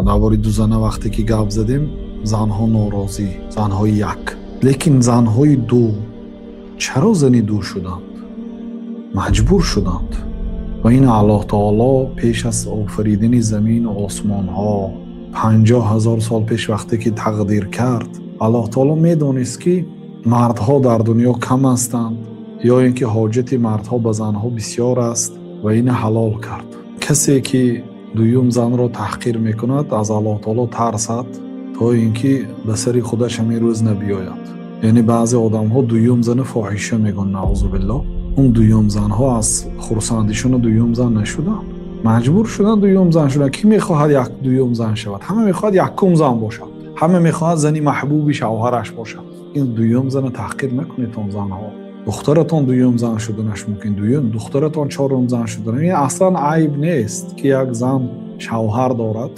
Дар бораи дузана вақте ки гап задем, занҳо норозӣ, занҳои як. Лекин занҳои ду чаро зани ду шуданд? Маҷбур шуданд. Ва ин Аллоҳ таоло пеш аз офаридани замину осмонҳо 50 000 сол пеш вақте ки тақдир кард, Аллоҳ таоло медонист, ки мардҳо дар дунё кам ҳастанд ё ин ки ҳоҷати мардҳо ба занҳо бисёр аст, ва ина ҳалол кард. Касе ки дуюм занро таҳқир мекунад, аз Аллоҳ таоло тарсад, то ин ки ба сари худаш ҳамин рӯз набиёяд. Яъне баъзе одамҳо дуюм зана фоҳиша мегӯянд, наъузу биллоҳ. Он дуюм занҳо аз хурсандишона дуюм зан нашуданд, маҷбур шуданд, дуюм зан шуданд. Кӣ мехоҳад як дуюм зан шавад? Ҳама мехоҳад якум зан бошад, ҳама мехоҳад зани маҳбуби шавҳараш бошад. Ин дуюм зана таҳқир накунед. Он занҳо, духтаратон дуюм зан шуданаш мумкин, дуюм духтаратон чорум зан шудан. Ин аслан айб нест, ки як зан шавҳар дорад,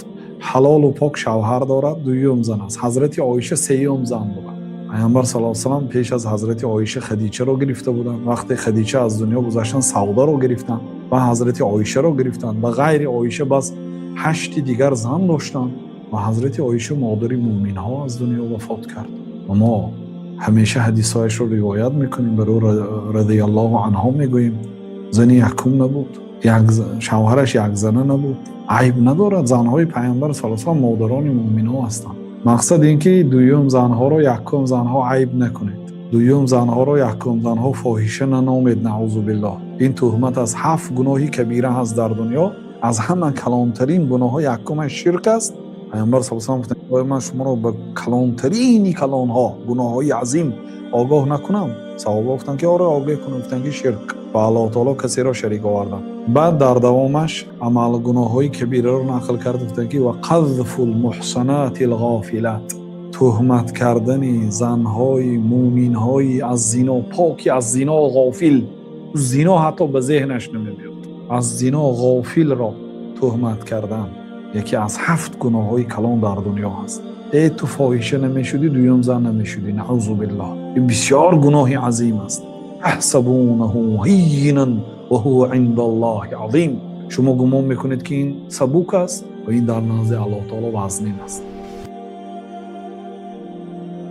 ҳалолу пок шавҳар дорад, дуюм зан аст. Ҳазрати Оиша сеюм зан буданд. Пайғамбар саллаллоҳу алайҳи васаллам пеш аз ҳазрати Оиша Хадичаро гирифта буданд. Вақте Хадича аз дунё гузаштанд, Савдаро гирифтанд ва ҳазрати Оишаро гирифтанд. Ба ғайри Оиша бас ҳашти дигар зан доштанд. Ва ҳазрати Оиша, модари муъминҳо, аз дунё вафот кард ва мо ҳамеша ҳадисҳояшро ривоят мекунем, бар ӯ радиаллоҳу анҳо мегӯем. Зани якум набуд, шавҳараш якзана набуд, айб надорад. Занҳои Пайғамбар саллаллоҳу алайҳи васаллам модарони муъминҳо ҳастанд. Мақсад ин ки дуюм занҳоро якум занҳо айб накунед, дуюм занҳоро якум занҳо фоҳиша наномед, наъузу биллоҳ. Ин туҳмат аст. Ҳафт гуноҳи кабира ҳаст дар дунё. Аз ҳама калонтарин гуноҳҳо якумаш ширк аст. Пайғамбар саллаллоҳу алайҳи васаллам гуфтанд: «Оё ман шуморо ба калонтарини калонҳо, гуноҳҳои азим огоҳ накунам?» Саҳоба гуфтанд, ки оре, огоҳ кунем. Гуфтанд, ки ширк, ба Аллоҳ таоло касеро шарик овардан. Баъд дар давомаш амал гуноҳҳои кабираро нақл кард, гуфтанд, ки ва қазфул муҳсанати лғофилат, туҳмат кардани занҳои муъминҳои аз зино поки, аз зино ғофил, зино ҳатто ба зеҳнаш намебиёд, аз зино ғофилро туҳмат кардан яке аз ҳафт гуноҳҳои калон дар дунё ҳаст. Э, ту фоҳиша намешудӣ, дуюм зан намешудӣ, наъузу биллоҳ. Ин бисёр гуноҳи азим аст. Таҳсабунаҳу ҳаййинан ва ҳува индаллоҳи азим. Шумо гумон мекунед, ки ин сабук аст, ва ин дар назди Аллоҳ таоло вазнин аст.